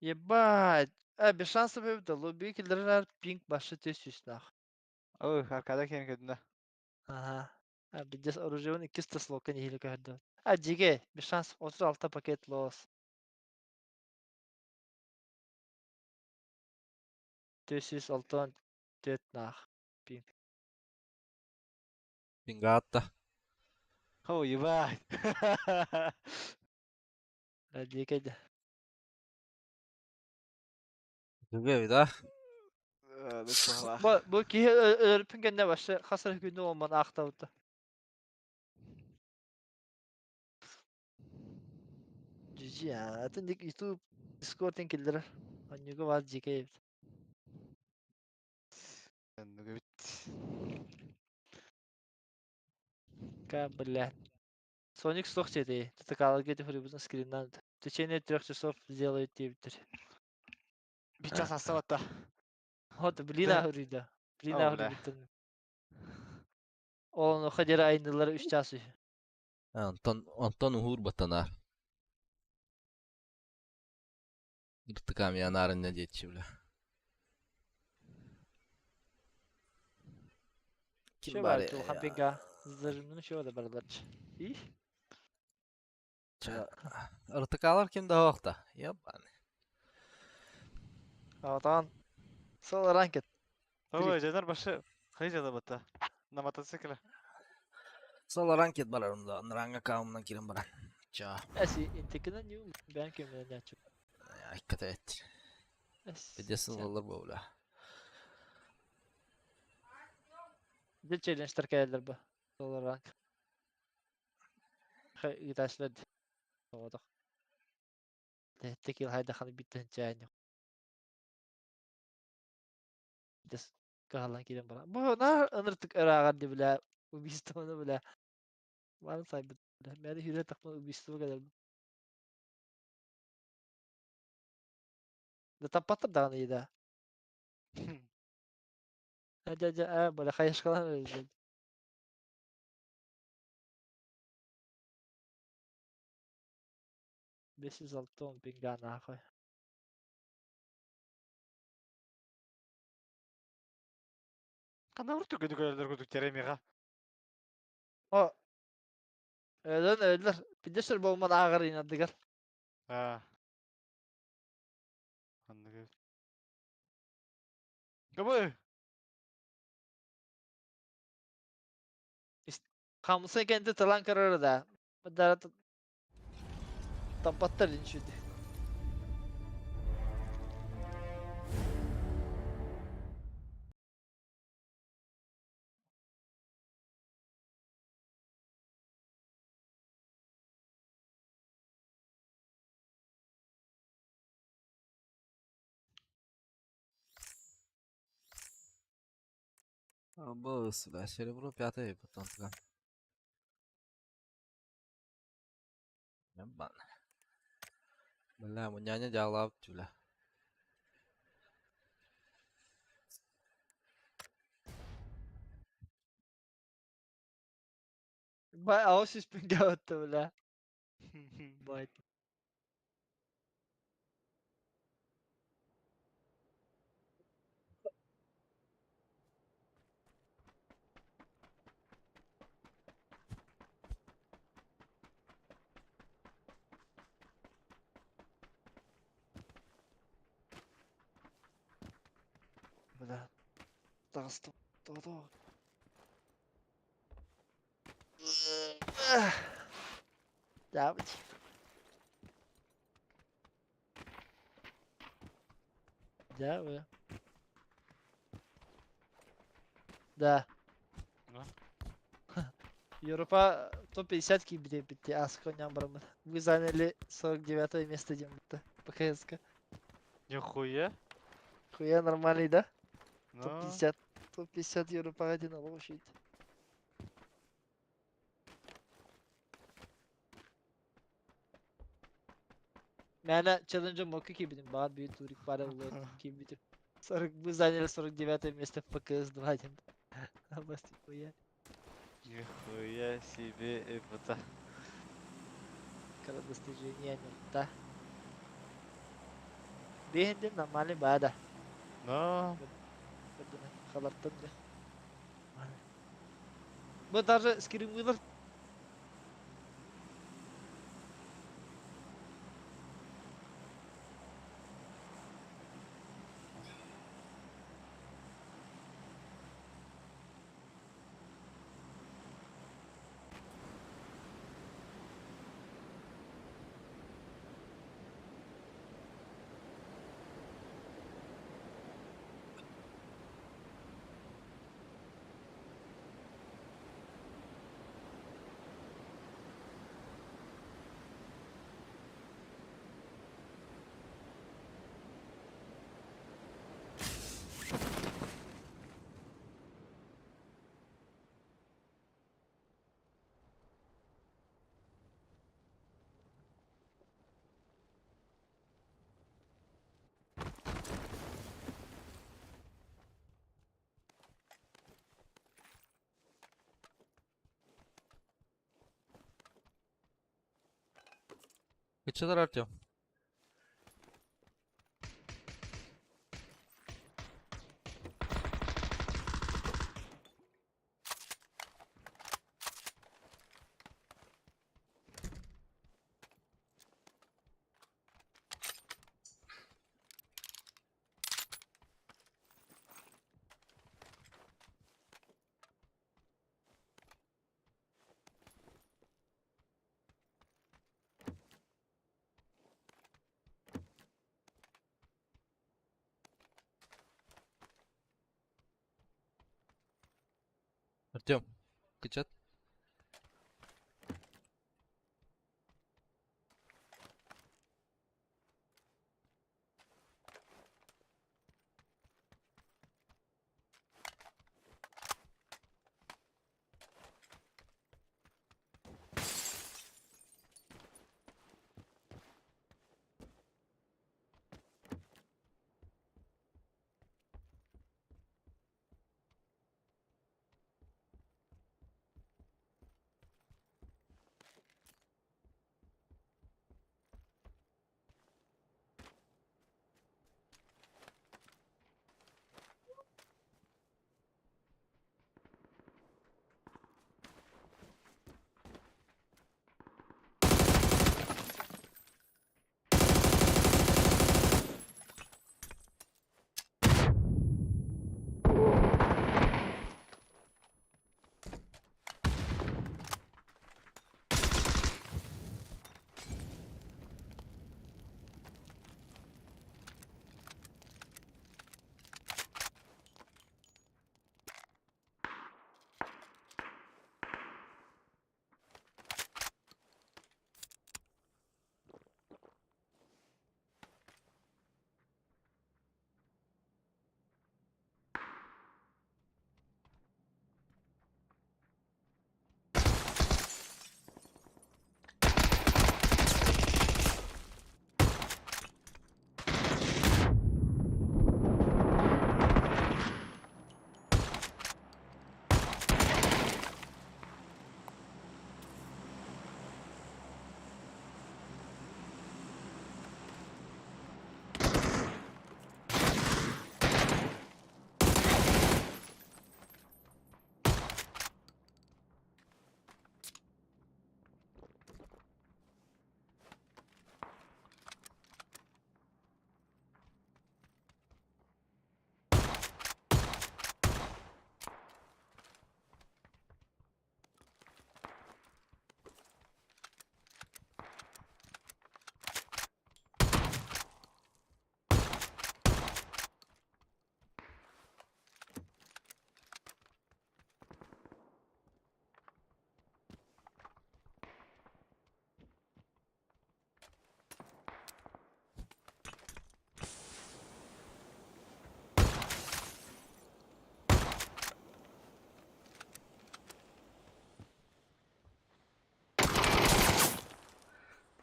Ебать! А, без шансов эбит лобби киллэрэр пинг башы төс сүүснах. Ой, аркада киэн көдүнэ. Ага. А, бидэс оружиевын иккис слока нехиле көһөрдө. А, жиге, без шансов 36 пакет лос. 464 нах. Пинг. Пингатта. О, ебать. А, дикэйдэ. Үгүй да. Бу бу киһи өлөрпүн кэннэ башы хасар күнү олман аахтабыта. GG а. Атын дик YouTube Discord-ин киллэрэр. Онньуга баар дьиикэй эбит. Эбит. Ка, блядь. Соник суох диэтэй. ТТК-ларга ити скриннан. В течение 3 часов сделают диэбиттэр. Бичас ассабатта. Вот, блин ахырыйда. Блин О, бля. ахырыйда. Ол хадера айнылар 3 час үһү. Онтон онтон уһуур батанаар. Ыртыкам янаарынна диэччи бля. Ким Şey бар бар, улахан пинга. Зажимны чего да барларчы. И? Ыртыкалар ким да хуохта. Ебаный. Атан. Сол ранкет. Ой, жанар башы хайжада батта. На мотоцикле. Сол ранкет барарым да. Ранга каумнан кирен баран. Ча. Эси интекина нью бән көмөнә нәчү. Айката эт. Бедесин олар бу бля. Дил челленджтер кәләләр бу. Сол ранк. Хэ гиташлар. Тоодох. Текил хайда ханы биттен чайны. Дес каһалан кирен бара. Бу на ыныртык ырааган ди бля. Убийствоны бля. Маны сайбыт. Мени хүрэ тахма убийство кэлэр. Да таппаттар даҕаны да. Дьэ дьэ ээ бля хайышкалан өлдүм. 506 пинга нахуй. Кана урту көдү көлдөр көдүк теремига. О. Өлөн өлөр. Пидесер болман ааҕар инадыгар. А. Анныгы. Кабы. Хамса кенти талан көрөр да. Дара таппаттар иншүдү. Бу бля, серебро пятый потом тыган. Ебаный. Бля, муняня дьаалаабыт бля. Бай аус пинга отто бля. Бай. Бля. Таҕыстым. Тоҕо. Давайте. Да, вы. Да. Да. Европа топ-50 кибите битти асконян барамын. Вы заняли 49 место дембитте. По КСК. Нихуя. Хуя нормальный, да? Ну. Топ-50. Топ-50 Европа один лошадь. Мәнә челленджа моки кибидим. Бар бит турик пара улар кибидим. 40, вы заняли 49 место в ПКС 2 один. Абасти хуя. Нихуя себе это. Кара достижение не да. Биһиндин нормальный баа да. Да. Халартан да. Бу даже скримылар Кыччалар Артем. Артем, кычат.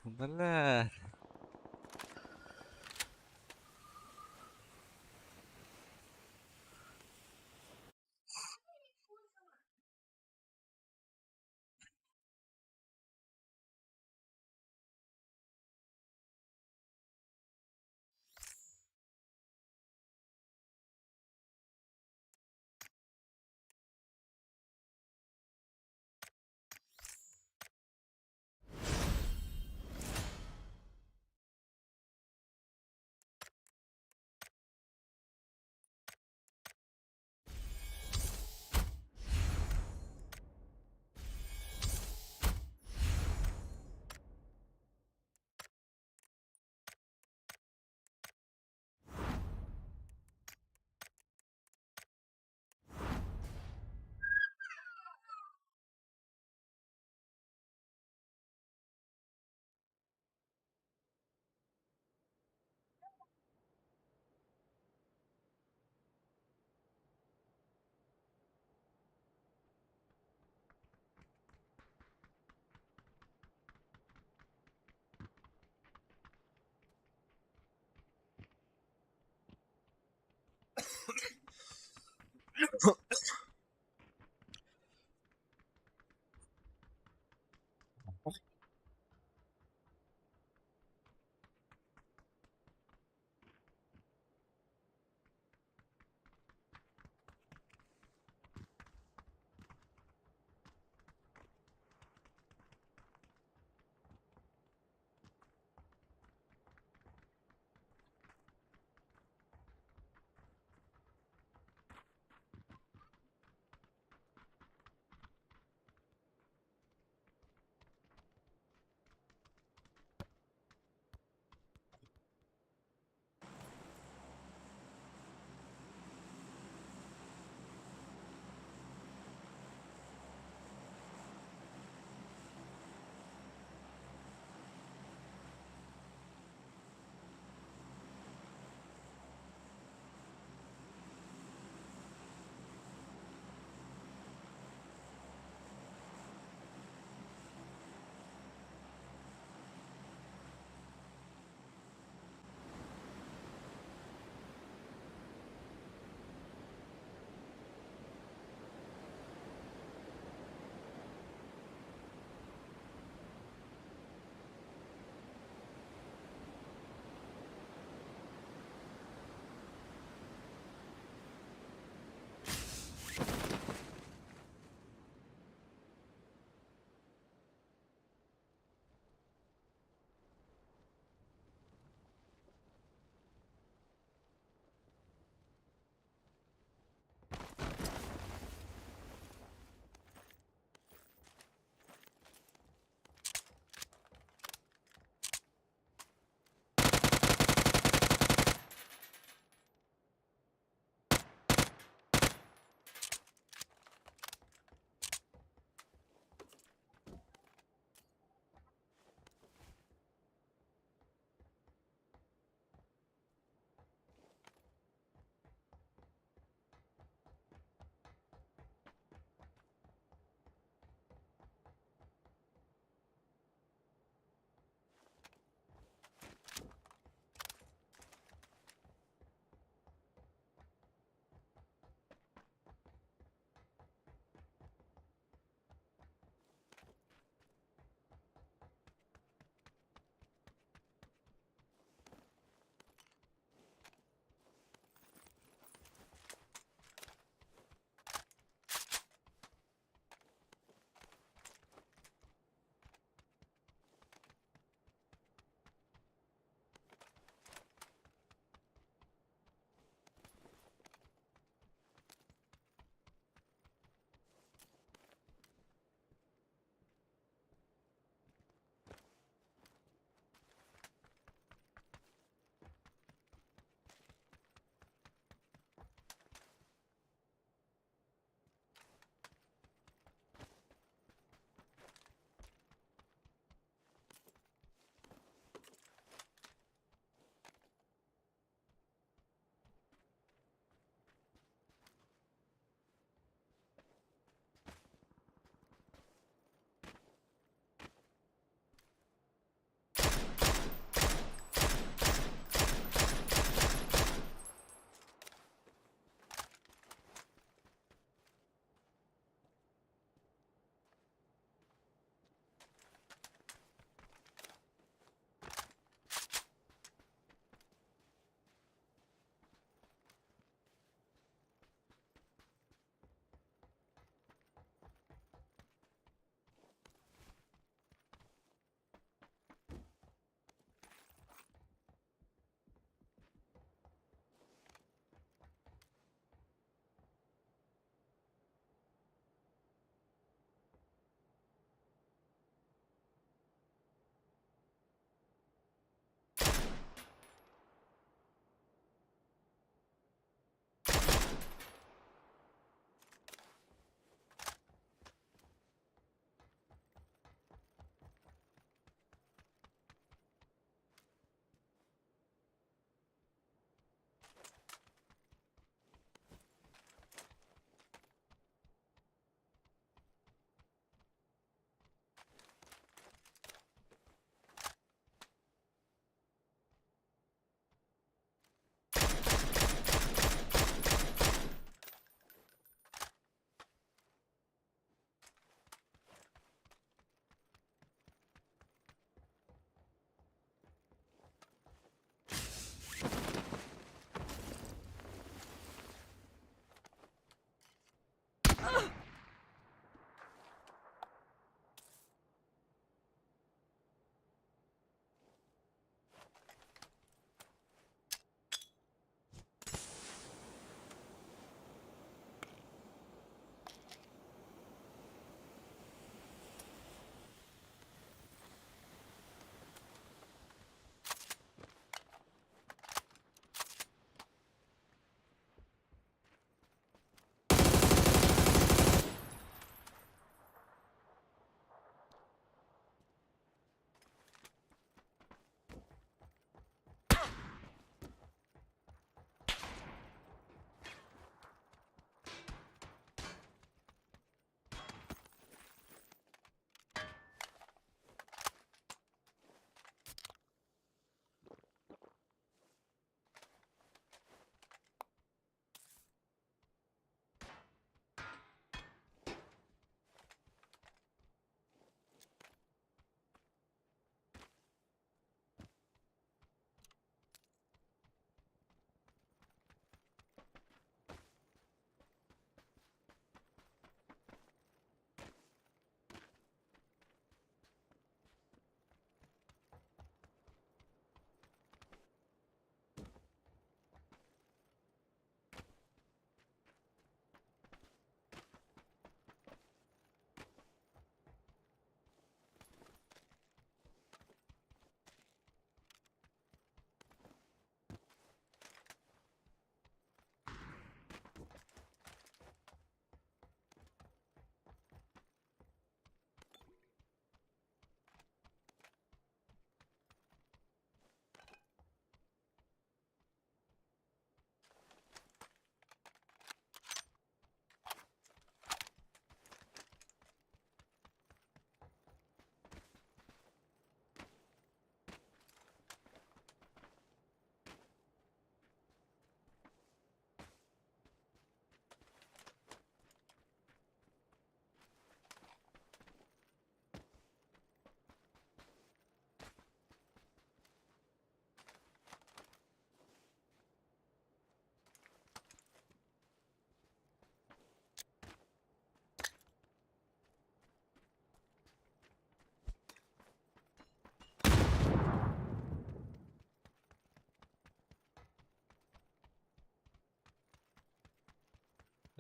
Бля.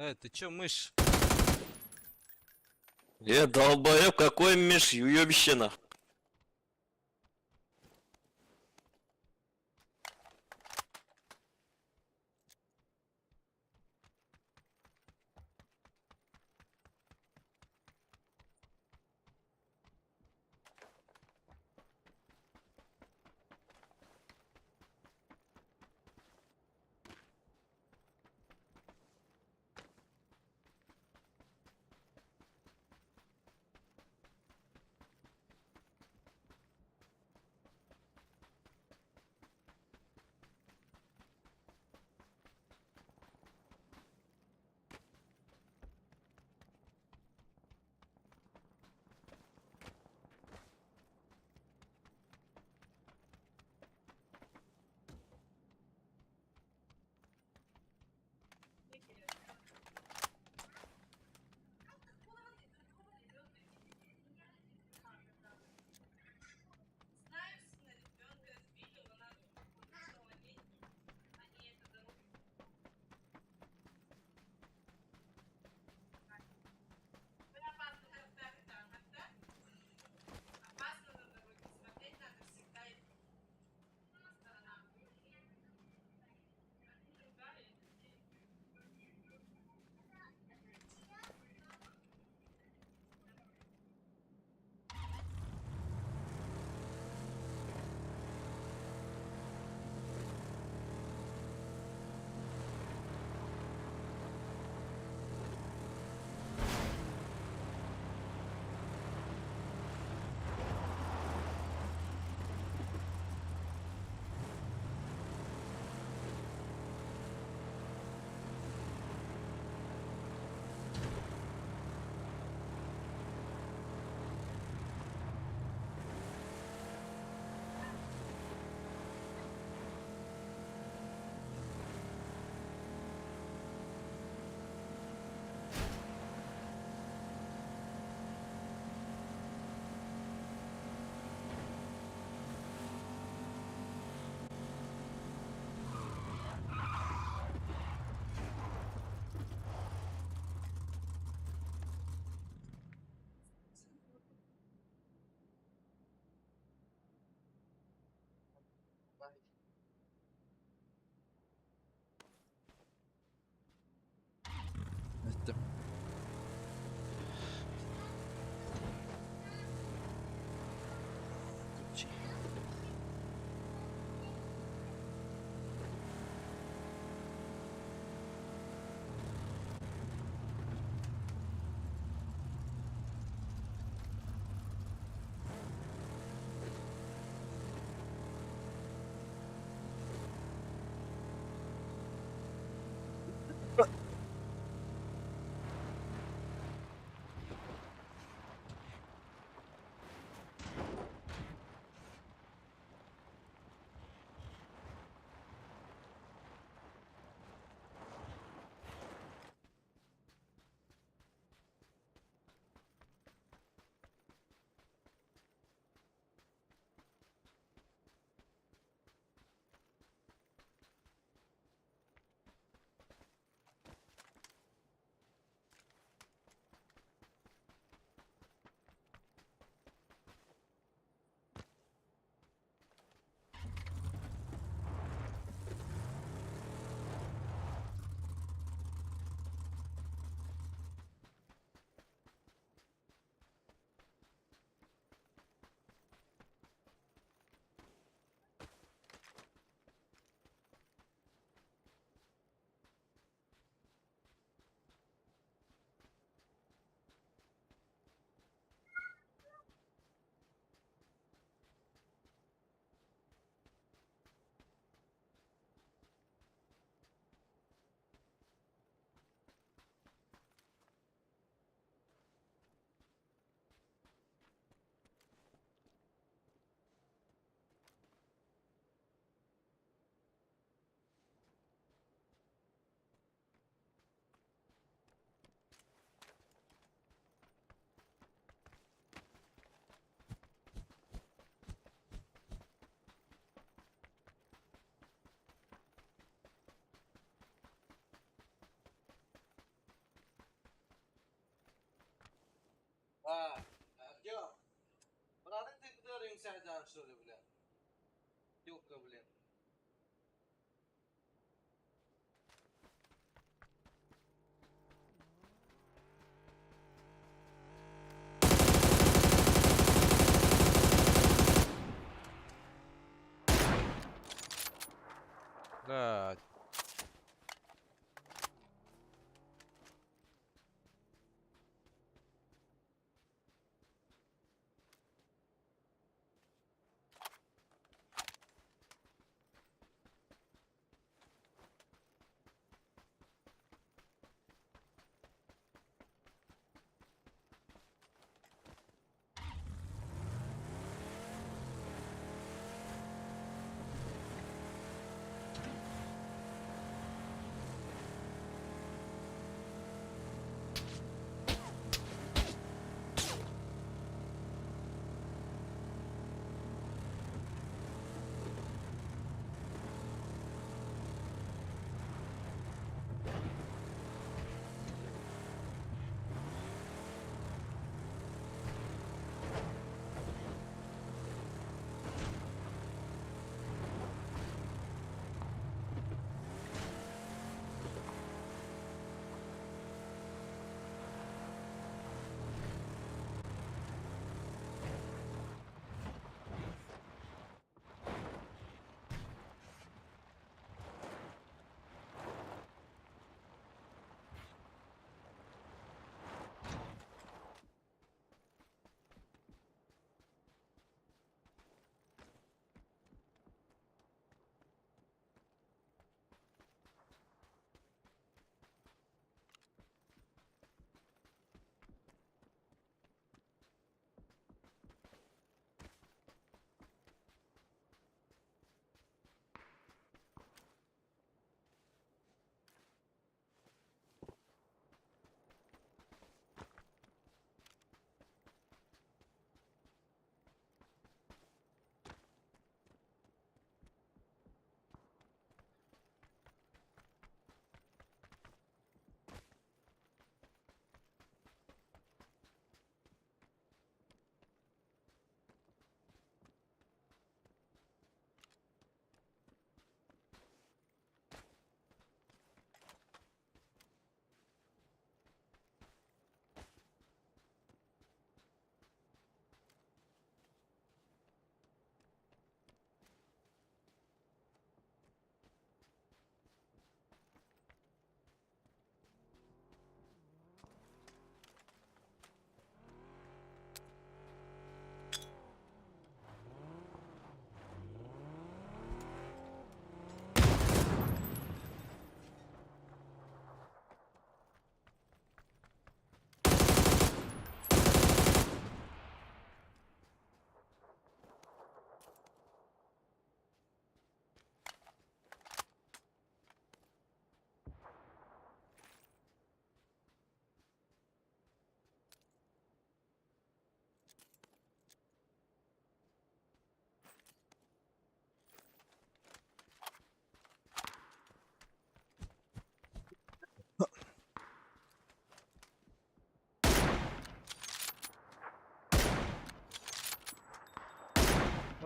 Э, ты чё, мышь? Э, долбоеб, какой миш, уебище нах. Сука, блин. Блядь.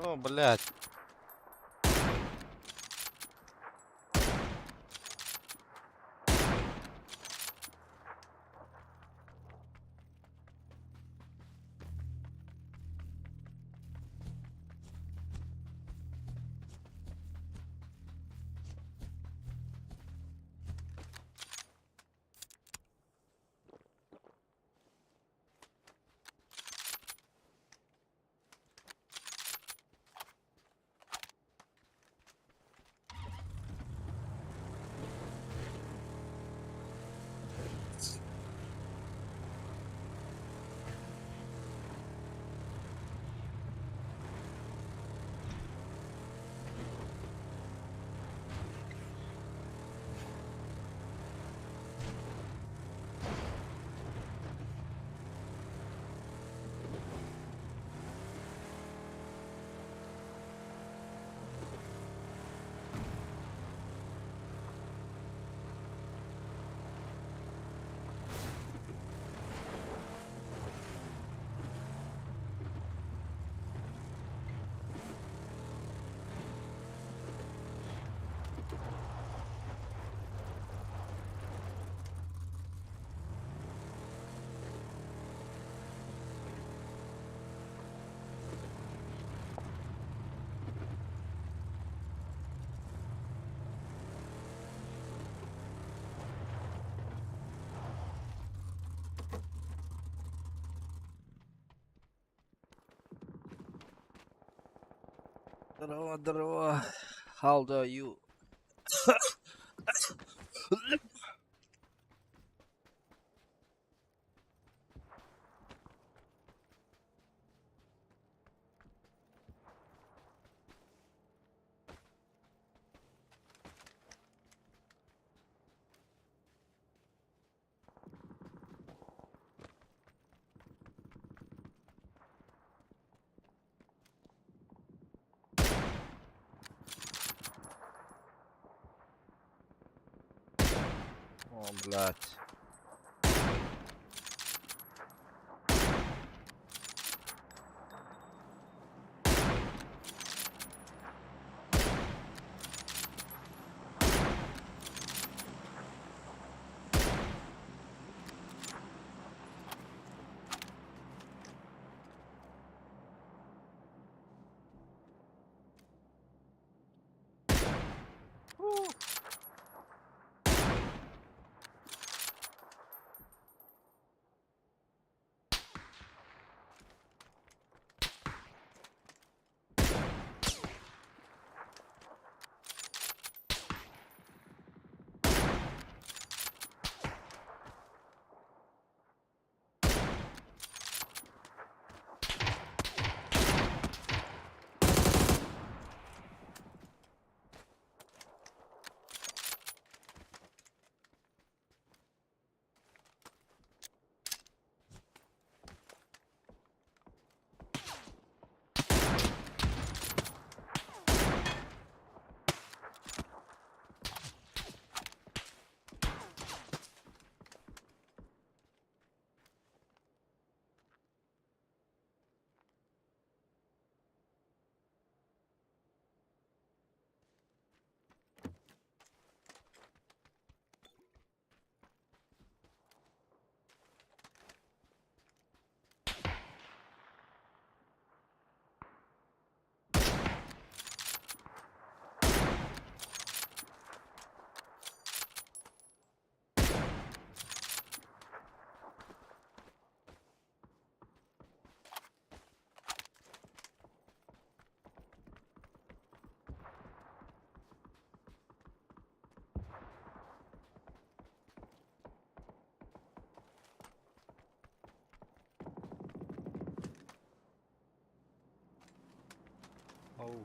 Ну, блядь. Здорово, здорово. How old are you? О, блядь. Оу.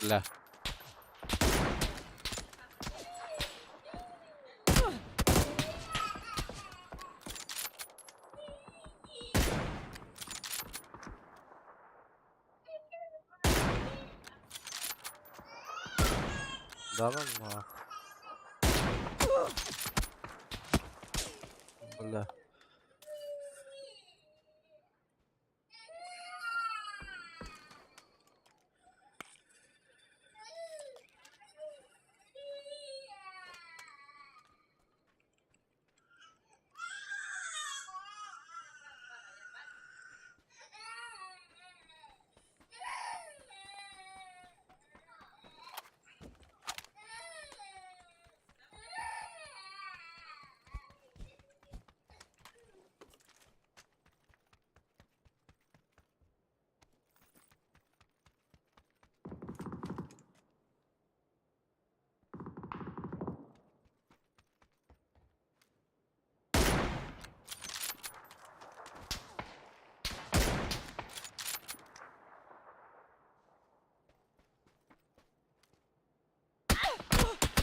Бля. Да ну нахуй. Бля.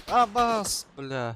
Абас, бля.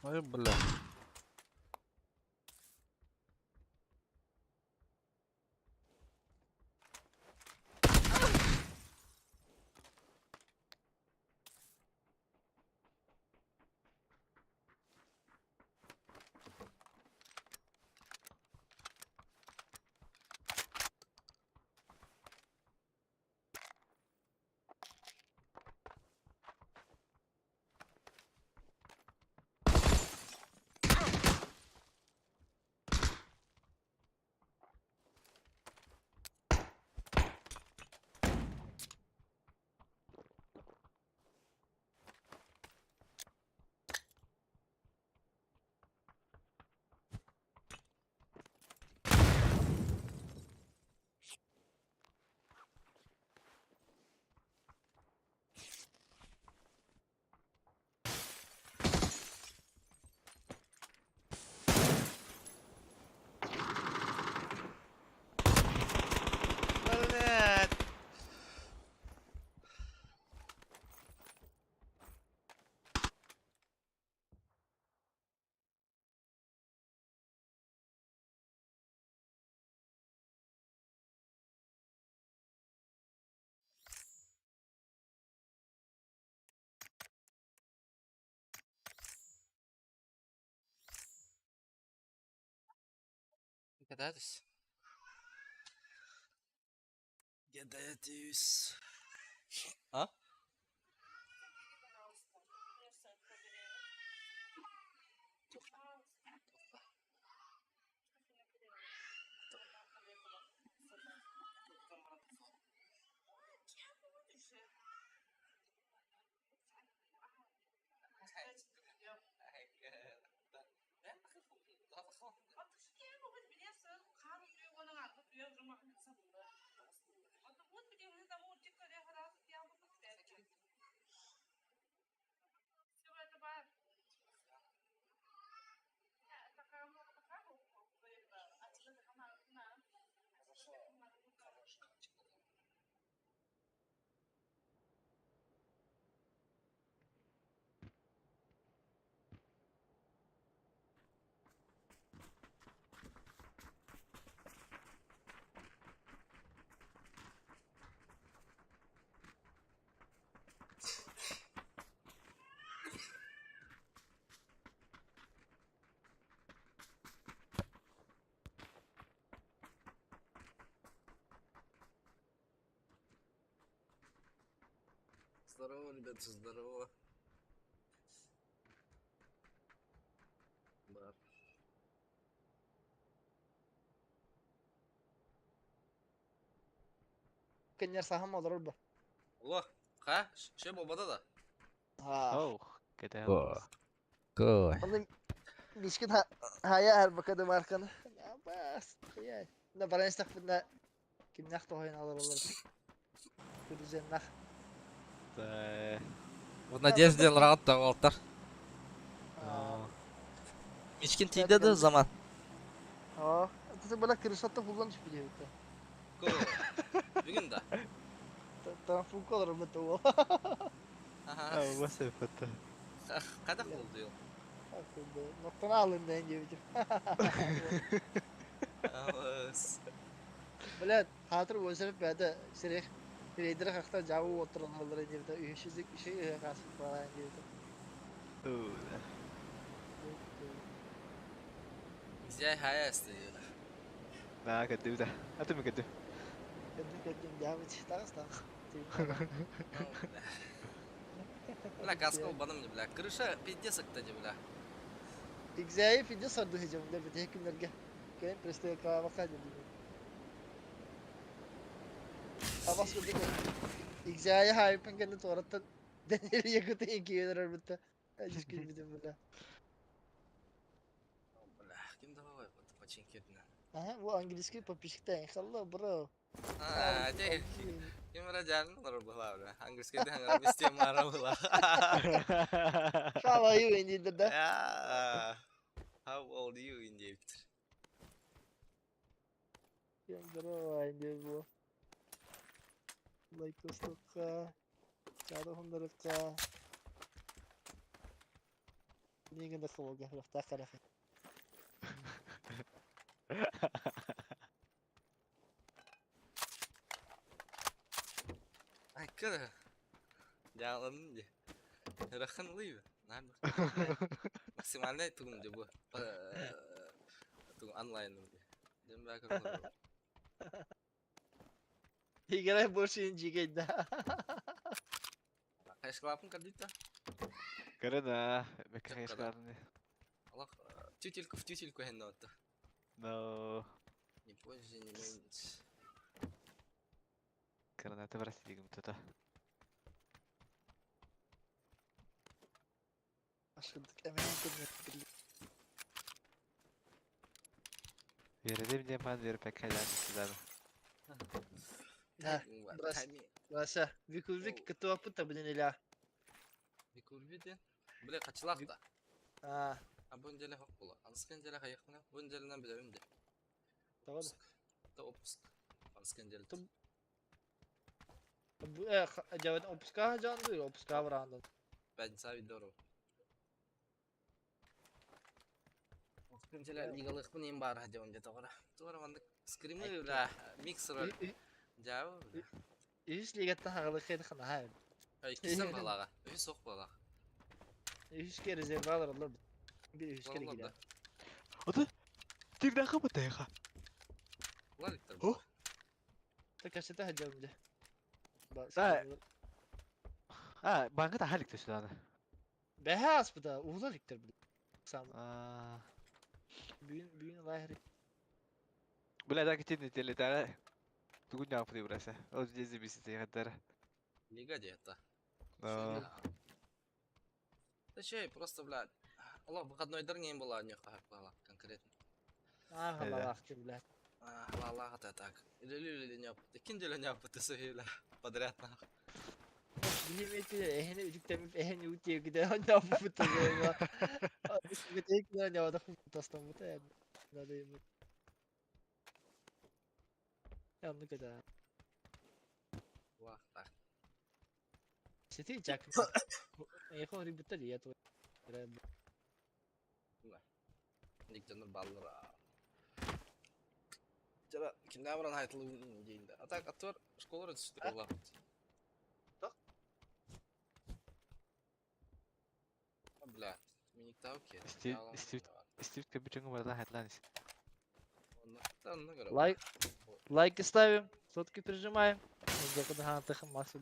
Ой, бля. Кэтээ түс. Кэтээ түс. А? Здорово, ребята, здорово. Бар. Кеннер сахам олорор бу. Алло, ха? Ше болбада да? Ha. Ох, кэтээн. Кой. Onu Мишкин хая арбакады марканы. Бас. Я. На баранстах бunda кимнах тохойн алар олар. Күрүзеннах. Да. В надежде раунд Уолтер. Мичкин тиийдэ да заман. Аа. Ты была крышата булан түспүт эбит. Бүгүн да? Там фук олар бу то. Аха. Бас эппэтэ. Хайдах буолду? Ноктон алын дэн диэбитим. Блядь, хатыр өсіріп бәді сирех рейдер хақта жабы отырған олар диэбитэ. Үһүшүзүк үшү касып балан диэбитэ. Зяй хая эсте. Да, кэдүү да. А ты кэдүү. Кэдди кэддим жабы тагыс тагыс. Бля, каска баным не, бля. Крыша пиздец кстати, бля. Игзәй фидде сарды хижам да бит хекимлерге. Кем престе кабака диди. Абас күрдүк. Игзәй хайпын кенде тораттан денели якыты икиелер битте. Әҗис күлбидим бля. Бля, ким давай вот починки на. Ага, бу английский подписчикте иншалла, бро. А, те ким радиально была, бля. Английский да, английский мара была. How are you indeed да? Yeah. How old you indeed? Bro, indeed бу. Лайк достукка. Чары хондарыкка. Нигин да кылга, рахта карахы. Ай, кыра. Жалын де. Рахан лыйбы. Максимальный тугум де бу. Тугум онлайн де. Дем бак. Играй больше инжигей, да. Хайшклапын кадита. Көрө да. Бэкэ хайшкаларны. Аллах, тютельку в тютельку хеннотта. No. Не позже, не меньше. Граната бросили кто-то. Ашырдык эмен күннер. Вердим де ман вер пекалян сюда. Да, брось. Вася, викулвик кытуапыта блин иля. Викулвиде. Бля, качылак да. А, А бу неделе хок була. Ансы неделе хайыкмына. Бу неделенен билебим де. Давай. Да отпуск. Ансы неделе. Тум- Бу э жавын опуска жанды, опуска баранды. Пятница видео. Ансы неделе лигалык бу нем бар хадя онда тогра. Тогра мандык скримы бля, миксер жабы. Үс лигаттан хагылык хед хана хай. Ай, кисен балага. Өй сок бала. Үс ке резервалар алар. Bir үс ке Валла гиде. Ота. Тигда хапатайха. Улар иттер бу. Так кассета ходил где? Да. А, банка та халик төсү аны. Бэһэ аспыта, уһулар иктер били. Сам Аа. бүгүн бүгүн лайхри. Бля, так идти телетара. Тугун япты браса. Ол здесь бисите хаттар. Лига где-то. Но. Да чей, просто, блядь. Аллах, выходной день была, не была конкретно. А, Да. халалахты, блядь. Ла это так. Или не Кин деле не ты бля, подряд нахуй. Билим эти эхени үтүктемип эхени үтиэ гиде онноо бута. Битек не вада тастан бута. Надо ему. Я ну когда. Лах, так. Сети жак. Эхо рибута ли я то. Никтен баллара. Жара, киндамран хайтылы дейінде. А так, атор школа түсті ола. Бля, миниктау ки. Стив Стив кабичыңы барда хайтланис. Лайк лайки ставим, сотки прижимаем. Где-то массу.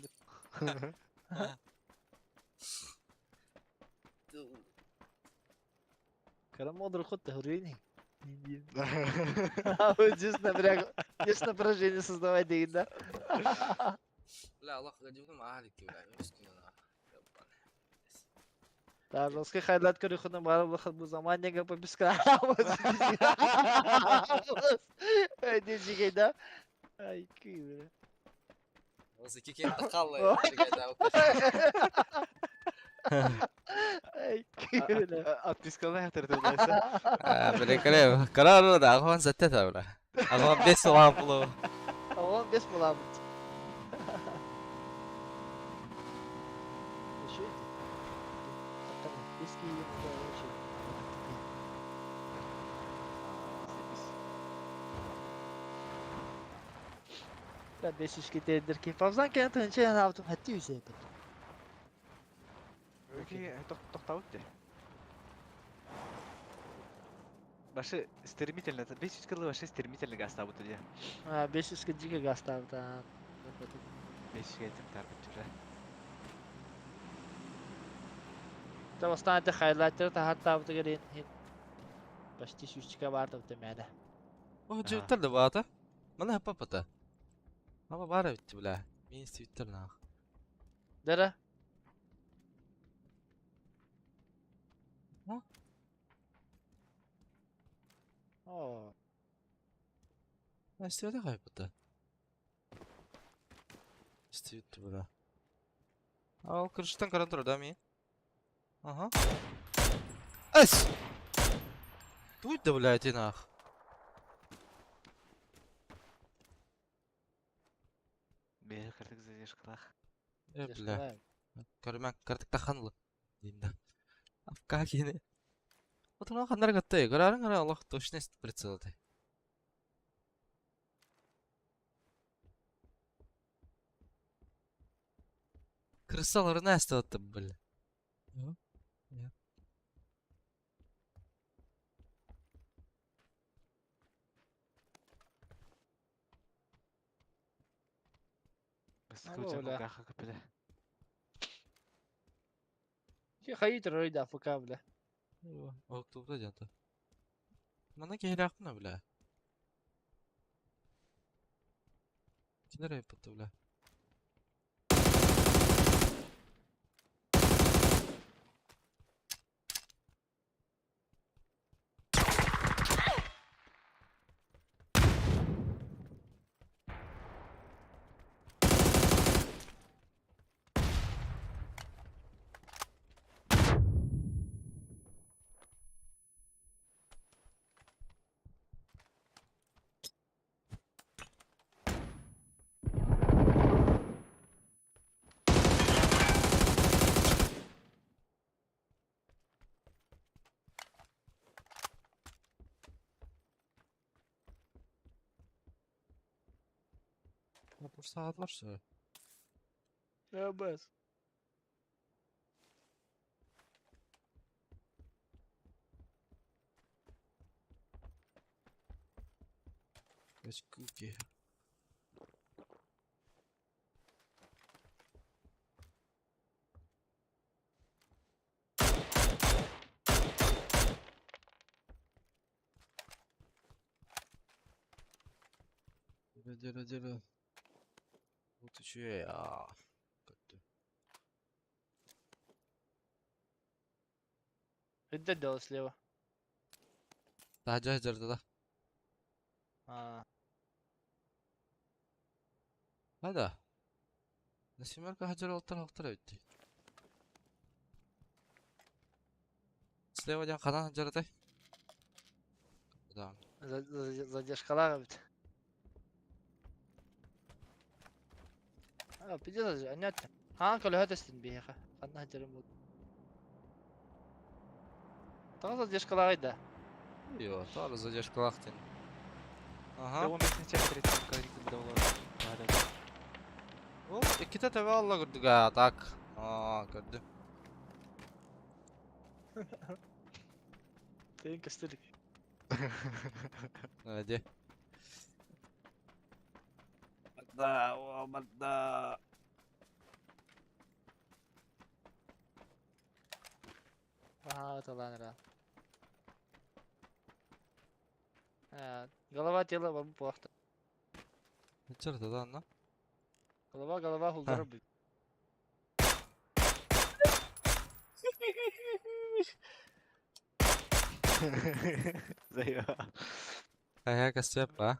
Карамодр ход ты А вот здесь напряг, здесь напряжение создавать дейін да. Бля, Аллах гадивным ахалик бля, үстүнө. Да, жесткий хайлайт көрүхүнө барып лахат бу заманнега пописка. Эй, дежигей да. Ай, күй, бля. Осы кекен тақаллы. Ай, күй, бля. Отпискалай хаттар тылдайса. Бля, карар да, агон заттета бля. Агон бес ламплу. Агон бес буламыт. Еще это? Пески Ben 500 китедир ки. Павзан кенет önce yani avtum hatta yüzeye bak. Окей, тоқтауыт де. Башы стремительно, 500 кылы башы стремительно газ табыты де. А, 500 киджиге газ табыта. 500 кетіп тарбыт уже. Та останете хайлайттер та хатта табыты gerин. Почти сүүсчика бар табыты мәне. О, жігіттер де бата. Мына папата. Ама бара битти бля. Мен истебиттер нах. Дара. А? О, Истебете кайпыта. Истебитти бля. Ал кырыштан каран тур да мен. Ага. Эс! Туй да бля эти нах. Бері кірдік задержкалах. Э, бля. Көрмәк кырдык таханлы. Дейм да. Афка кини. Отуран хандар гатты. Көрөрүң ара Аллах точно прицелды. Крысалар нэстэ атты, бля. Я. Баскы бля. каха көпеле. Ки хайт ройда АФК, бля. Октубда жанта. Мана кейракмына, бля. Кинер айыппытты, бля. Саатlar что? Бс. Көскүүки. Дьөрө дьөрө. Бу үчүгэй аа. Көттүм. Это дело слева. Таһдьа сылдьар да. А, Хада. Насимерка хаджар олтар хохтар эбит. Слева диэн ханан сылдьар этэй? Да. Задержкалаах эбит. А, пиздец, анньаат. Хаан көлөһө тэстин биһиэхэ. Ханна сылдьарым буолуо. Тоҕо задержкалааҕый да? Йо, тоже задержкалаах диэн. Ага. Он бесинче третий доллар. Ол иккитэ төбө алла көрдүк аа, так. Аа, көрдүм. Тыын көстүлүк. Hadi. Да, о, да. Аа, талаан ыра. Голова тело вам плохо. Чер да на. Голова, голова, хулдара бит. Заеба. Ага, костеп, а?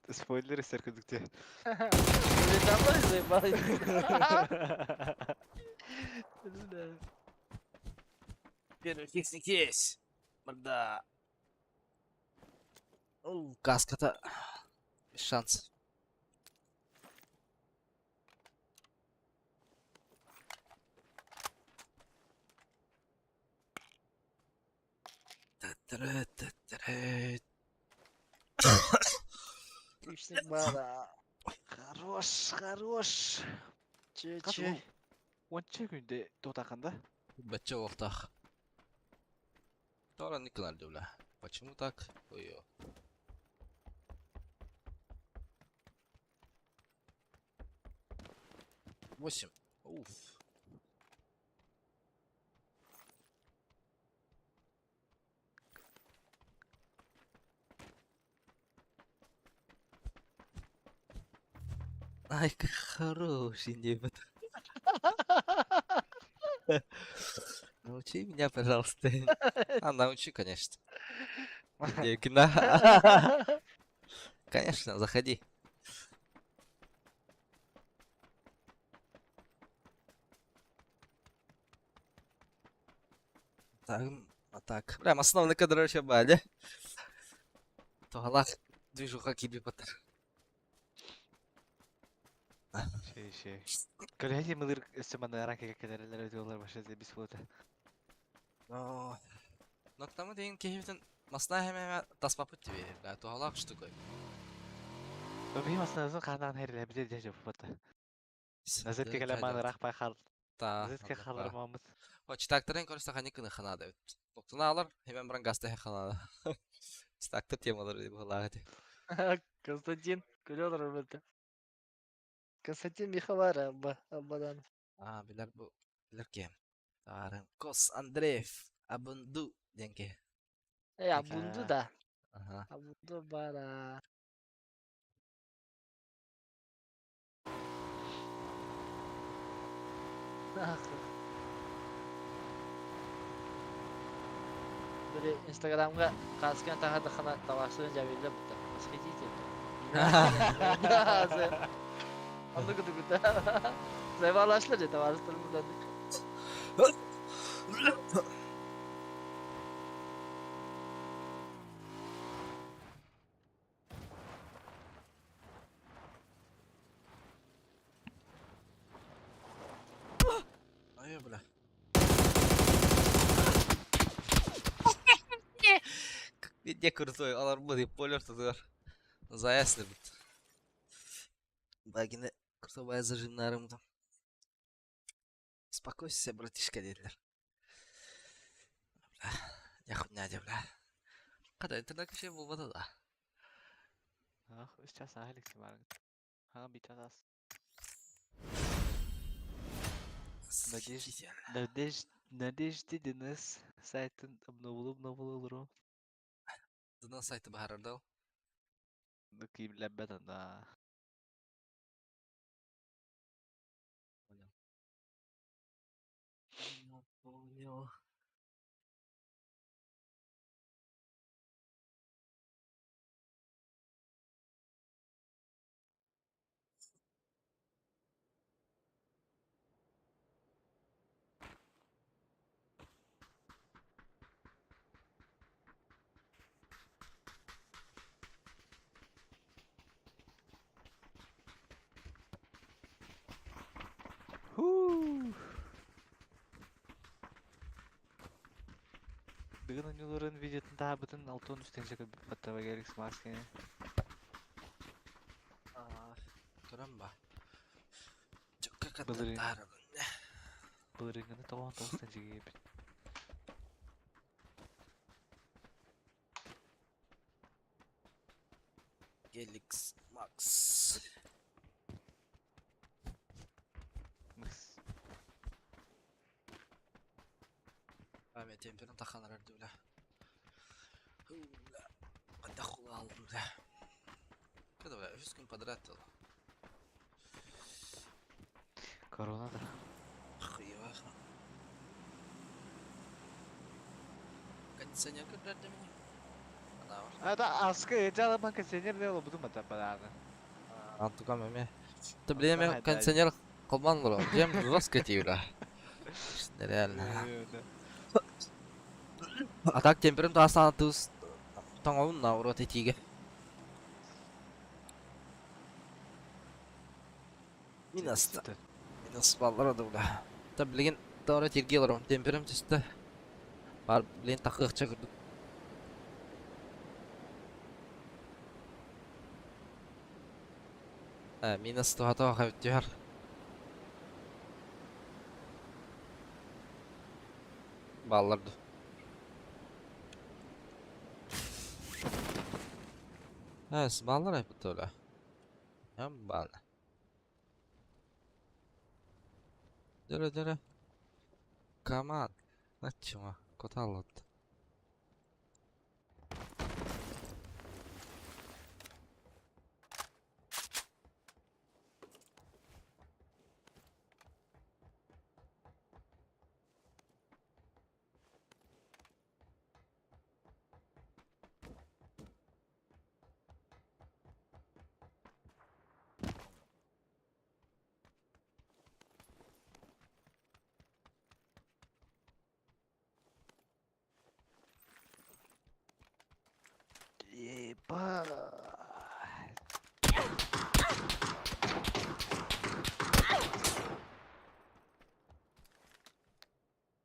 Спойлер истер күдүктө. Заебалась, заебалась. Да. Первый фиксник есть. Морда. Ол каската без шанс. Та-та-ра-та-та-ра. Фиксник бара. Хорош, хорош. Че, Кат че. Онча күндө тотаканда. Бачча уохтаах. Тора Николай бля. Почему так? Ой, ё. Восемь. Уф. Ай, как хороший небо. Научи меня, пожалуйста. А, научи, конечно. Девкина. Конечно, заходи. Так, а так. Прям основной кадр вообще бали. Тугалах движуха киби батар. Шей, шей. Көлөһө мылыр өссө манна ранка келерелер өтө баша бис болот. Но к тому деген кehibiten масна хеме таспапыт тебе. Бля, тугалах штука. Бии масна канан херле биде дежа бот. Назетке келе маны рахпай хал. Та. Назетке халырмамыз. Хоч тракторын көрсө хани кыны ханада бит. Токтуна алар, хемен баран газта ханада. Трактор темалары дип булагы. Константин, күлөр это. Константин Михалара, Абба, Аббадан. А, билер бу. Билер кем? Тарын Кос Андреев Абунду денке. Э, Абунду да. Ага. Абунду бара. Нахуй. Били Инстаграмга каскан таха тавасын жабилде бутта. Восхитительно. Анды кыды кыды. Заебалашлар же таварыстыр мындан. Ай, бля. Как везде крутой, алар бу дип полер тутар. Заяслы бит. Багины крутой зажимнарым там. Успокойся, братишка, dediler. Бля, не хуйня, бля. Када интернет вообще булмады да. Ах, үс час ааһа илик симааргыт. Хаҥа биир час аас. Надежда, Надежда, Надежда ДНС сайтын обновлу-обновлу олоруом. ДНС сайты баһарар да ол? Киирбэт да. Понял. Понял, понял. Хуу. Дыгын оонньууларын видеотын таһаарбытын 63 тыһыынча көрбүт баттаба Геликс Марс кини. Көрөн ба. Чөккө кытта Былырыын. таарабын. Былырыыҥҥыны 99 тыһыынча киирбит. Геликс Макс. Макс. Ами темперин таханар бля. Бля. Отдохнула, бля. Когда, бля, үс күн подряд был. Корона да. Хуево. Кондиционер когда для меня? Она var. А да, аска жаламан кондиционер не ол бутум ата бараны. Антукам эме. Ты блин, Антон кондиционер колман бро. Дем жестко тебе, бля. Реально. А так темперин таасан туз тоңобун на урот этиге. Минус. Минус баллар да бля. Та блин, тора тиргелер темперим түсті. Бар, блин, тақықча кірдік. Ә, минус туһата түһэр. Балларды. Ә, баллар айпыт öyle. Hem bal. Dere dere. Come on. Начима. Коталот. Ебать.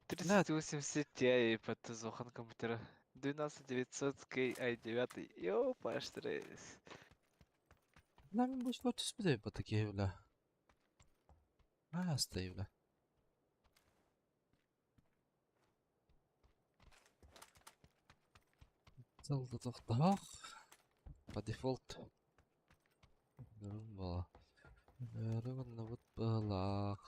3080 Ti под зохан компьютера. 12900 K i9. Ёпа, стресс. Нами будет вот түспүдэй бу такие бля. Астай бля. Залда тохтаах. По дефолт. Была. Вот была.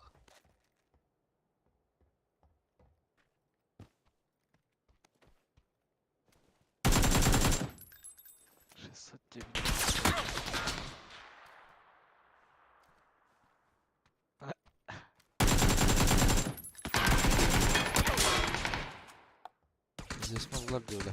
690. Здесь могла бля.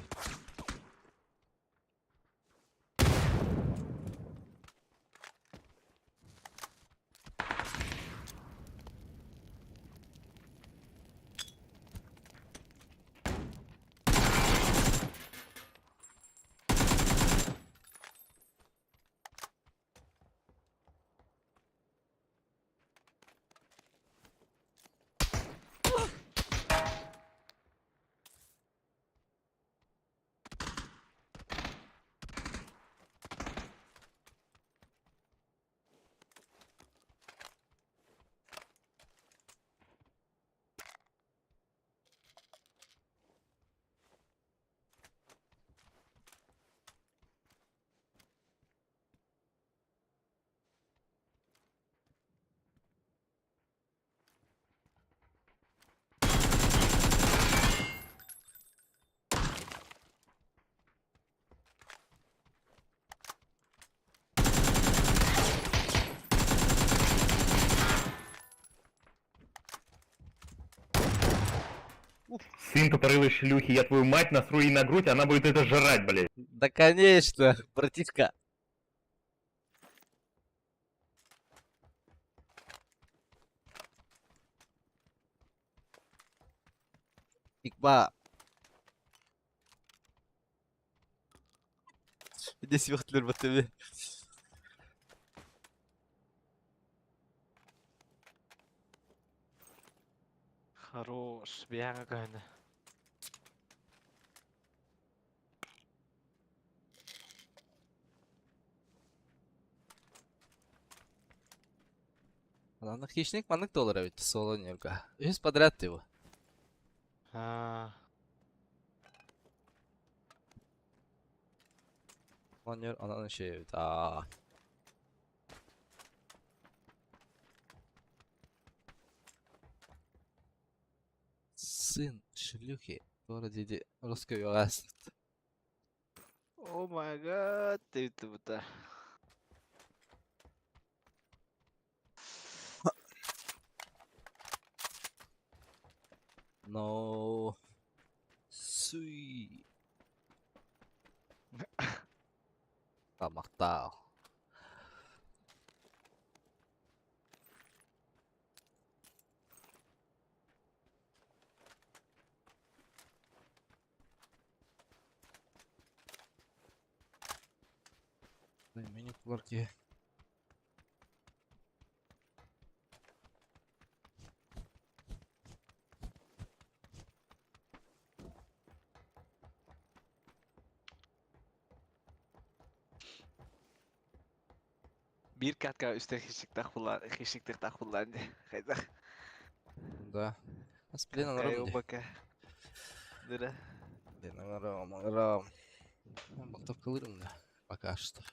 Сын тупорылой шлюхи, я твою мать насру ей на грудь, она будет это жрать, блядь. Да конечно, братишка. Икба. Здесь вихтлер баттеби. Хорош, бияңа көһүнэ. Анан хищник маннык доллар эбит соло ньурга. Үһүс подряд его. Аа. Онньор анан şey эбит. Аа. Сын шлюхи. Тора диди русский угас. Oh my god, диэбит бута. No. Суй. Тамактаал. Мини куларки. Биир катка үстэ хищниктах булла хищниктах буллаан дии. Хайдах. Да. Ас блин анарам ди. Бака. Дыра. Блин анарам, анарам. Балтовкалырым да. Пока что.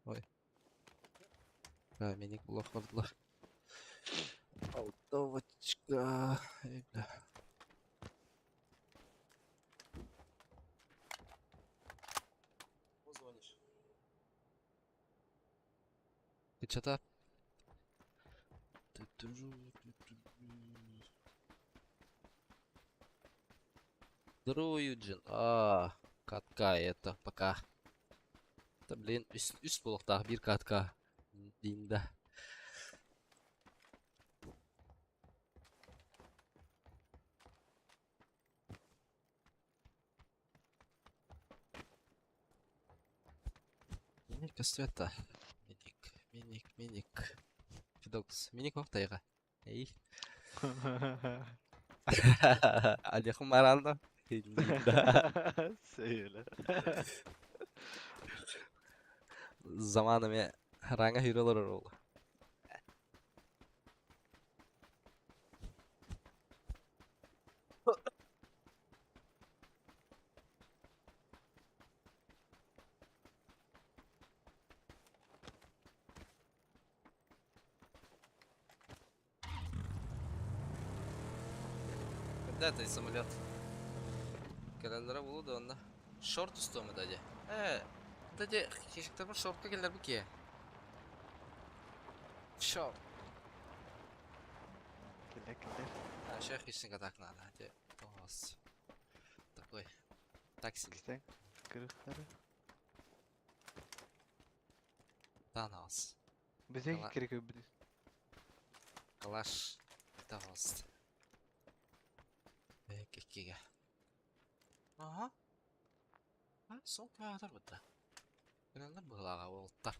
Ой. Да, миник булах бардылар. Алтовочка. Эй, бля. Ты чё-то? Друюджин. А, катка это пока. Да блин, үс буолуохтаах биир катка. Динда. Миник көстүбэт Миник, миник, миник. Фидокс. Миник ох тайга. Эй. Алеху маранда. Динда. Сөйле. Заманами ранга хиролор ол. Когда это самолет? Кэлэллэрэ буолуо да онно. Шорт устуом этэ дии. Ээ, дии хищниктарбар шортка кэллэрбит киһи. Шорт. Кэлэ кэлэр. А, еще хищника так надо. Де, ос. Такой. Так себе. Кистэн. Кырыктары. Танос. Бизеги Кала- керек өбүт. Калаш. Танос. Кикиге. Ага. А, сол каатар бытта. Кэнэллэр быһылааҕа уолаттар.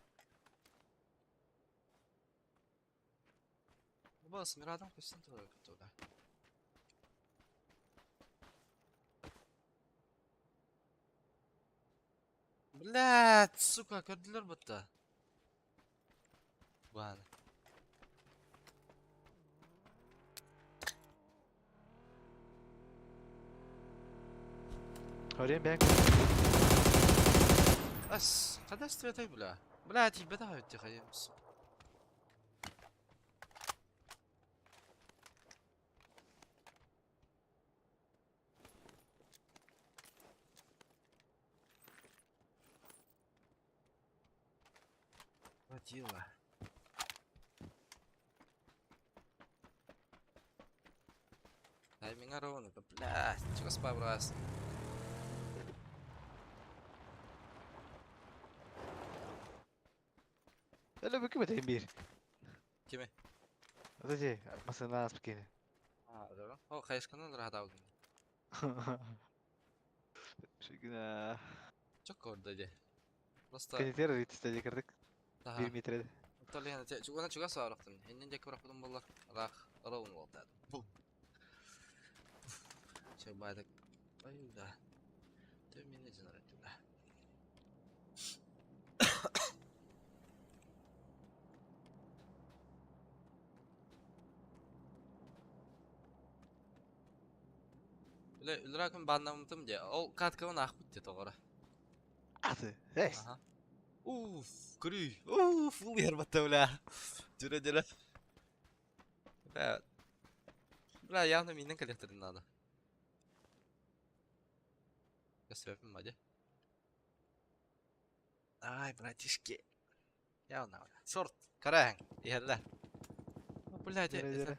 Бас, Мирадам көстөн турар туда. Блядь, сука, көрдүлэр бытта. Баны. Хорен бэк. Ас, қада стретай, бля. Бля, тибета өтте қайымыз. Хватило. Тайминга ровно, бля, чугас бабырас. Әлі бүкім өтейін бір. Кими? Отачи, масына аспы кені. О, хайышканан рахат алдым. Шигина. Çok kordu де. Просто Канитер ритсте кірдік. 1 метр еді. Толен те чугана чугас барахтым. Эннен жеке барахтым боллар. Рах ровно болду. Бум. Чё байдык. Ой, да. Ты меня женерет, да. Үле үлракын баннамытым де. Ол каткабын ақ бітті тоғыра. Аты, эй. Аха. Уф, көрүй. Уф, бұл ербатта, бля. Жүре, жүре. Бля. Бля, явно менен коллектордың надо. Көсөпім ба де. Ай, братишки. Явно. бля. Шорт, қараң, ерлер. Бля, Жүре, жүре.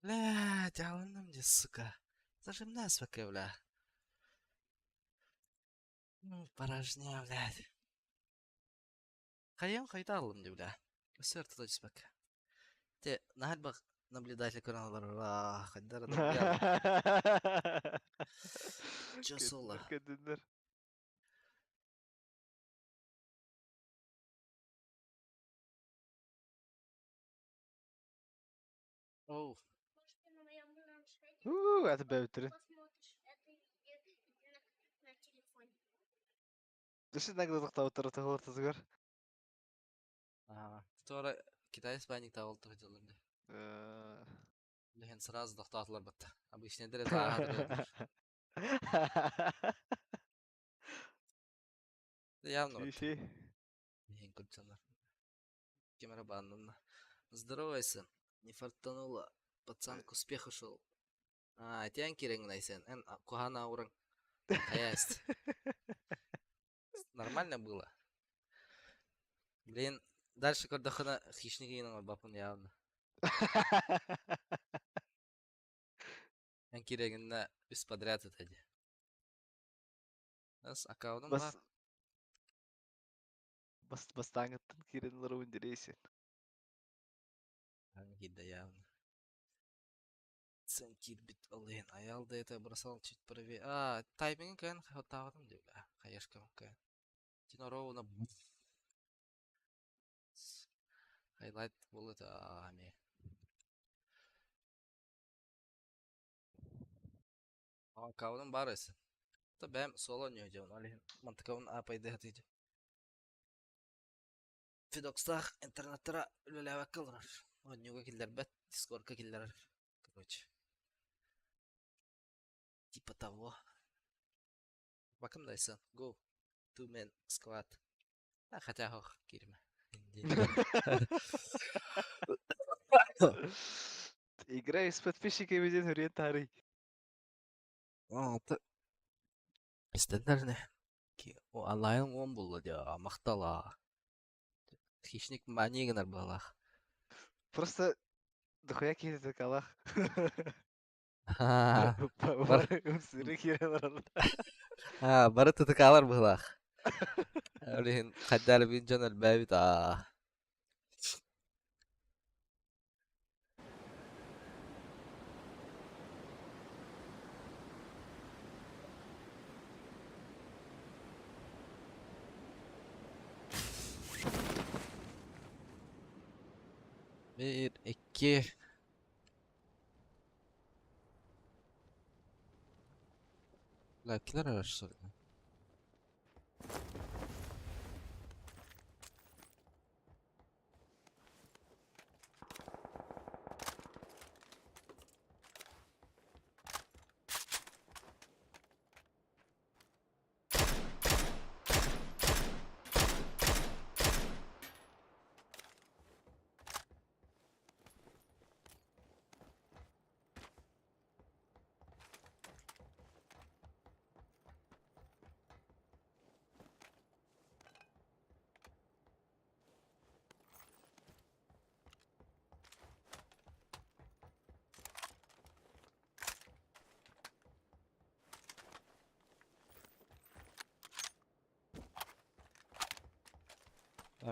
Бля, жалыным де, сука. Зажимная сука, бля. Ну, порожня, блядь. Хайым хайта алым де, бля. Сэр туда спак. Те, нахаль наблюдатель каналар, хайдар Чё соло? Кәдіндер. Оу, Уу, аты бәуттірін. Düşün ne kadar tavuk tarafı ortası gör. Ага. Тура Китай спайник табыл тұрды. Лehen сразу тоқтатылар бітті. Обычно дір Явно. вот. Ши. Лehen күрчалар. Кемера баннымна. Здоровайся. Не фартануло. Пацан к успеху шел. А, тян керең найсен. Эн кухана аурың. Аясть. Нормально было. Блин, дальше көрдөхына хищник енің бапын явно. Эн керегінне үс подряд өтеді. Нас аккаунтым Бас бар. бас бастаңыттын киренлер өндіресен. Кида явно. Сен кирбит олын. Аял да это бросал чуть правее. А, тайминг кэн хватаватым деп. Хаешка кэн. Тино ровно. Хайлайт был это ами. Аккаунтым бар эсі. Та бәм соло не өдеун. Алин мантыкаун апайды хатыйды. Фидокстах интернеттара үлеләвә кылырар. Ойнуга киллер бәт, дискордка киллер. Короче. Типа того. Бакым дайсан. Go. Two man squad. А, хотя хох, кирме. Играю с подписчиками ден хүрен тарый. Алты. Стандартный. О, онлайн он был, да, мақтала. Хищник манигнар балах. Просто дохуя кетеді калах. А, Бар үмсірі кирелер. бары тытыкалар балах. Блин, хаддар бин жон албабит а. Bir, iki. Лайкилер araştırdı.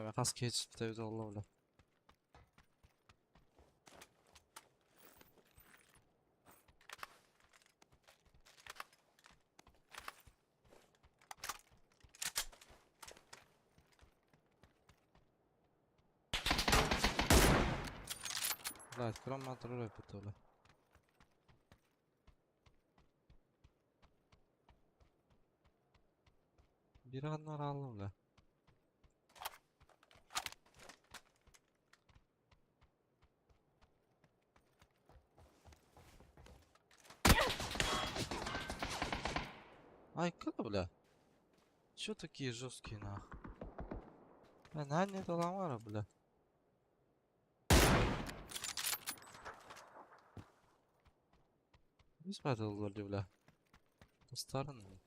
Ханна хас киһи түспүтэ эбитэ буолла бля. Блядь, кроме турар бля. Бир аннар аллым бля. Ай, как, бля? Чё такие жесткие, нах? Бля, на не доламара, бля. Biz batıldılar бля. Достарын.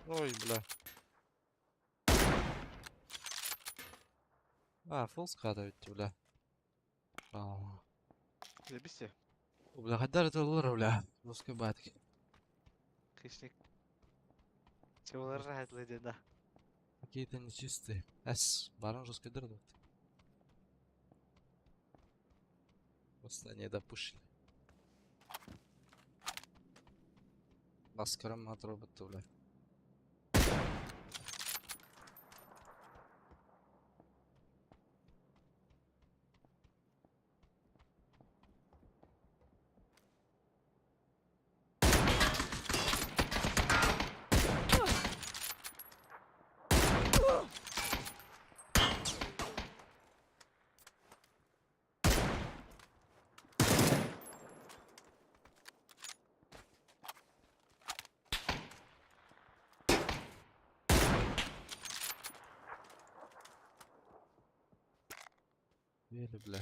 Ой, бля. А, фул складывать, бля. А, Забисте. Бля, хаддар это лора, бля. Русской батки. Хищник. Чего рад да. Какие-то нечистые. С, барон жесткой дыры. Просто не допушили. Баскарам от бля. Бели, бля.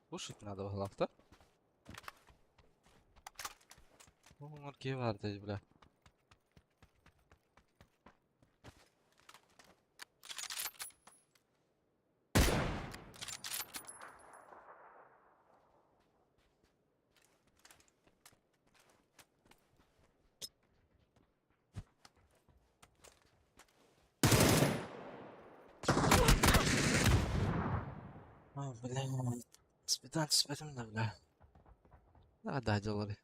Кушать надо в глав, да? Ну, бар dedi, бля. А, бля, спитан спитан да, бля. Да, да, делали.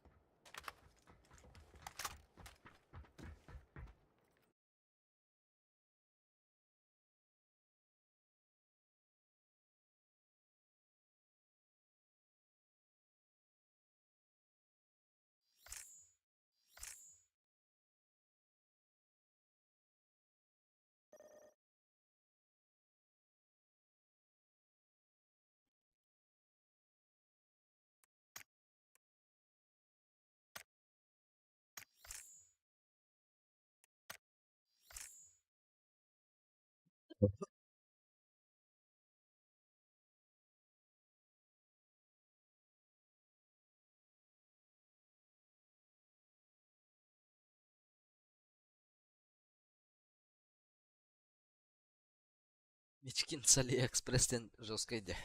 Мечкин с Алиэкспресстен жесткой де.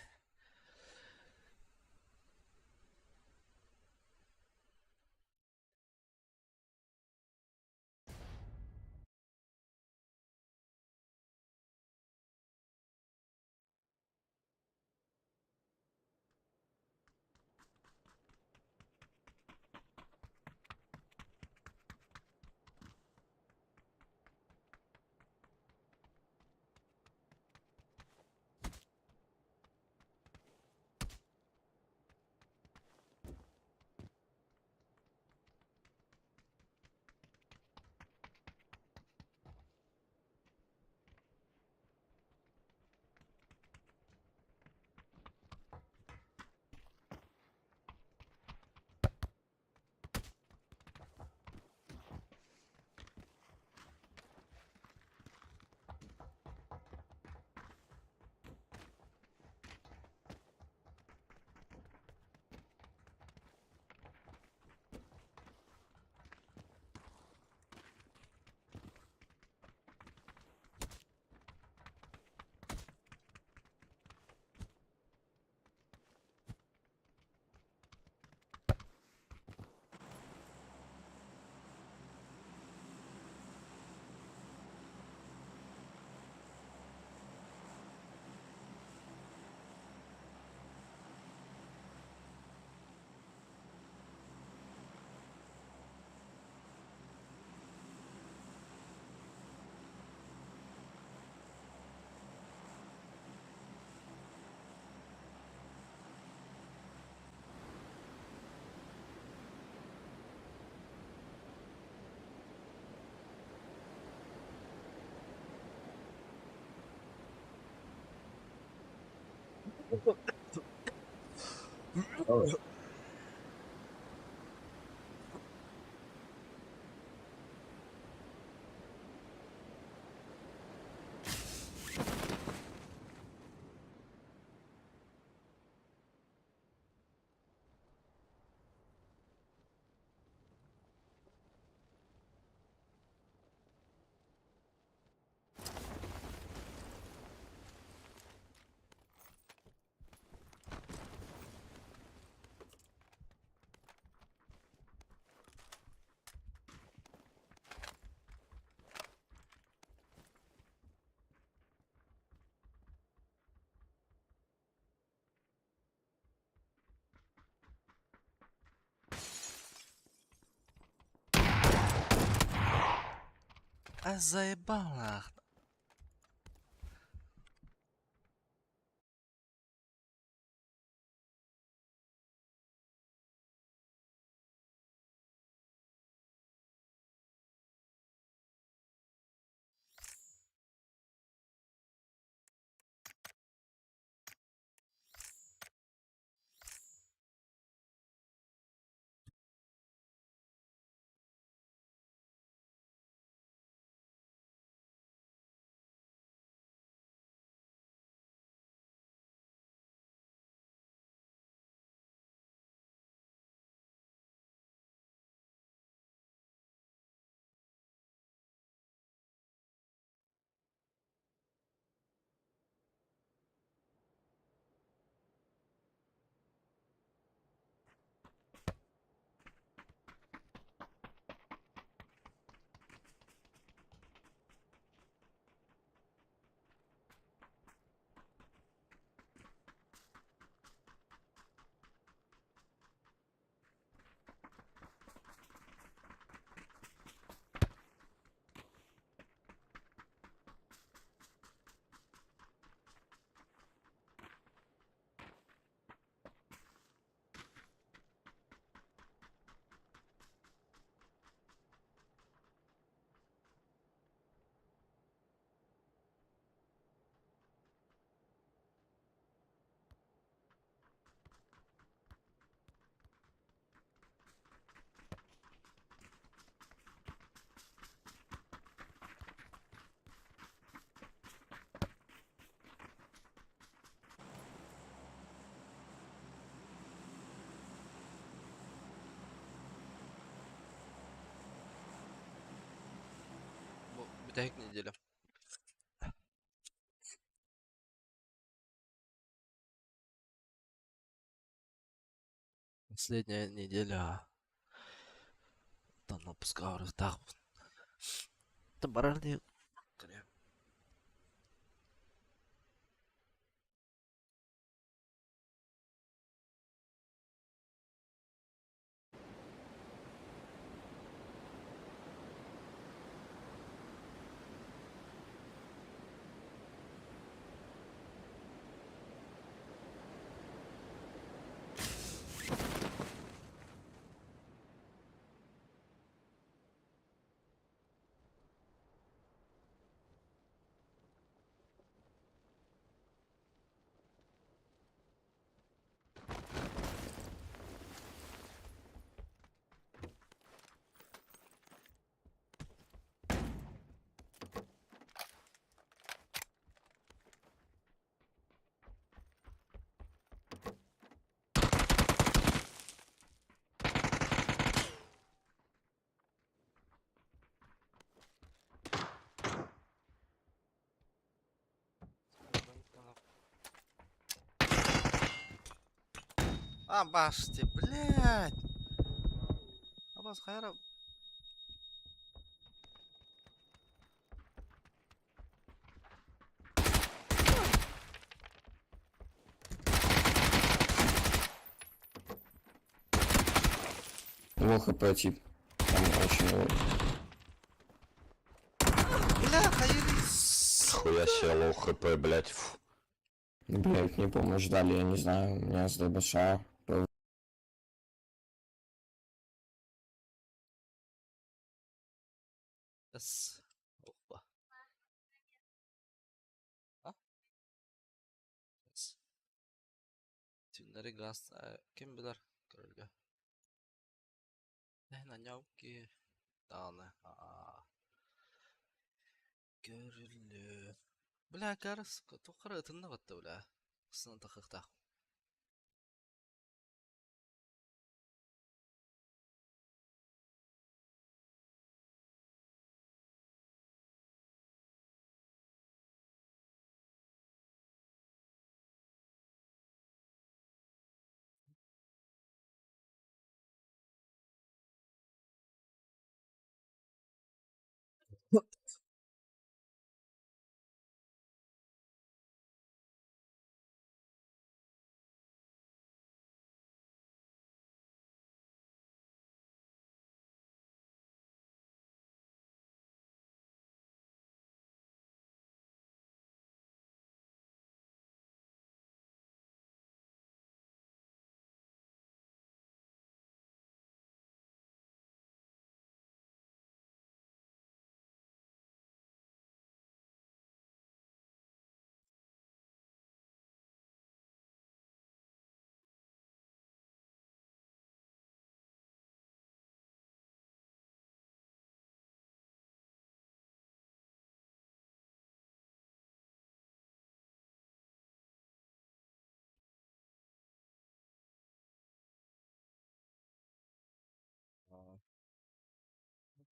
А заебал нахуй. Бу бүтэһик неделя. Последняя неделя. Там отпуска барыахтаахпын. Барар дии Абаште, блядь! Абас хайра. Low хп тип. Там очень low. Бля, хайри. Хуя себе low хп, блять. Фу. Блять, мне помощь дали, я не знаю, у меня СД большая. С. Опа. А? С. Ынырык гаас ким билэр көрөргө. Ки даҕаны көрүллүө. Бля карыс туохха эрэ ытынна батта бля. Сынан тахыахтаах.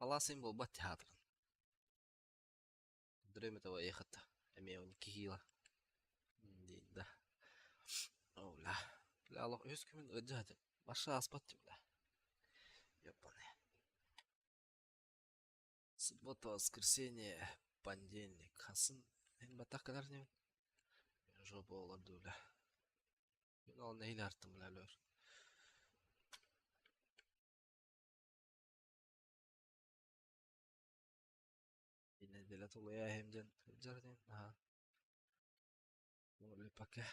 Паласым буолбат театрын. Дремето ехата. Эмиэ он киһила. Диин да. О, бля. Бля, олох үс күн ыдьаатым. Баша аспат бля. Ёпаны. Суббота, воскресенье, понедельник. Хасын эн батах кэлэр ним. Жопа олорду бля. Мен ол нэһилэ артым бля лөр. Нэдиэлэ тулуйа иһим диэн сылдьар диэн наһаа пока.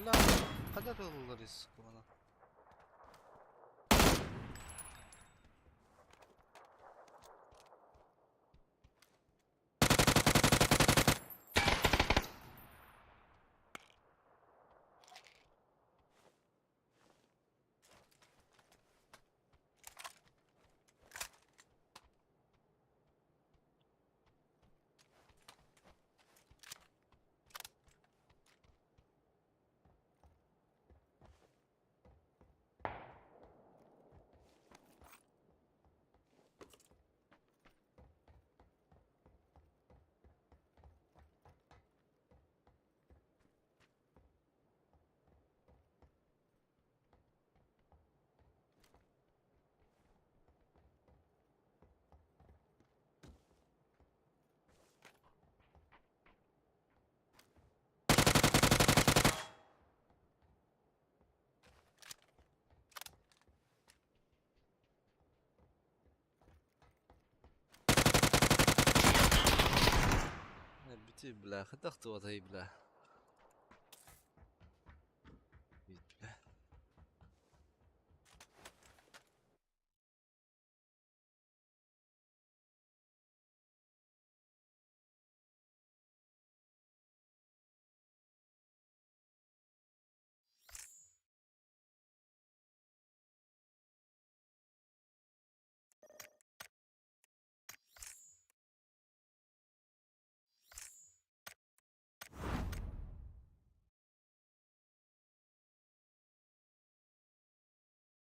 Бля, хайдах ыллар ис кумана? Ти бля, хайдах туотай бля.